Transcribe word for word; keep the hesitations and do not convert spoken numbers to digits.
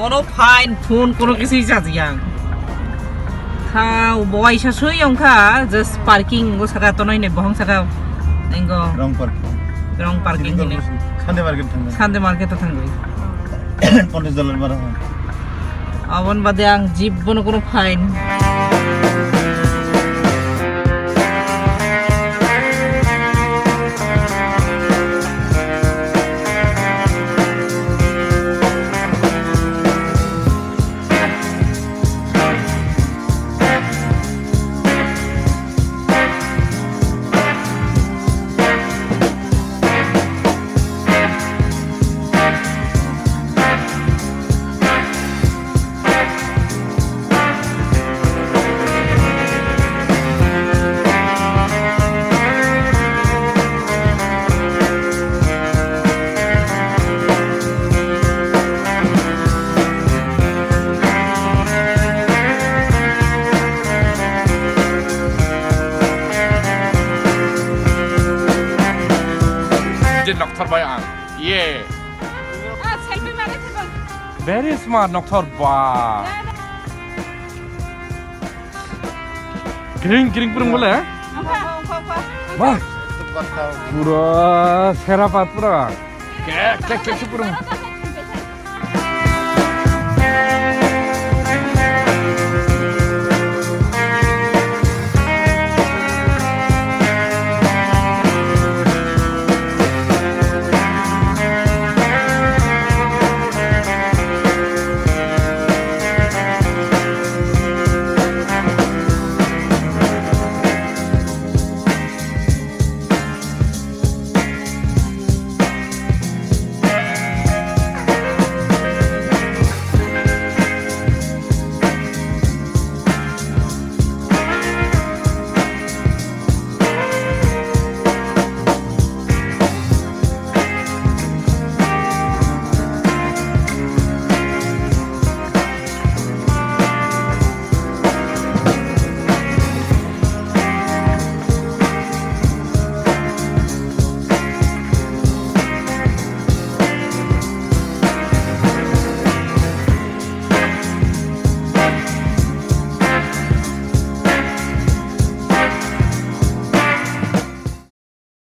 Ono fine, phone kono kisui chajiya. Kha, bo waisa sui yong kha, just parking go saka tonoi ne bohong saka. Engo. Wrong parking. Wrong parking hini. Sunday market thangwi. Sunday market to thangwi. Ponchash dollar bara. Abon bade ang jeep bono kono fine. Je nokthar bai ang. Ye. Ah, selfie mare thebo. Very smart, nokthar ba. Green, green purung bole, eh? Apa? Apa, apa, apa? Wah. Pura serapat pura. Kek, kek, kek, purung.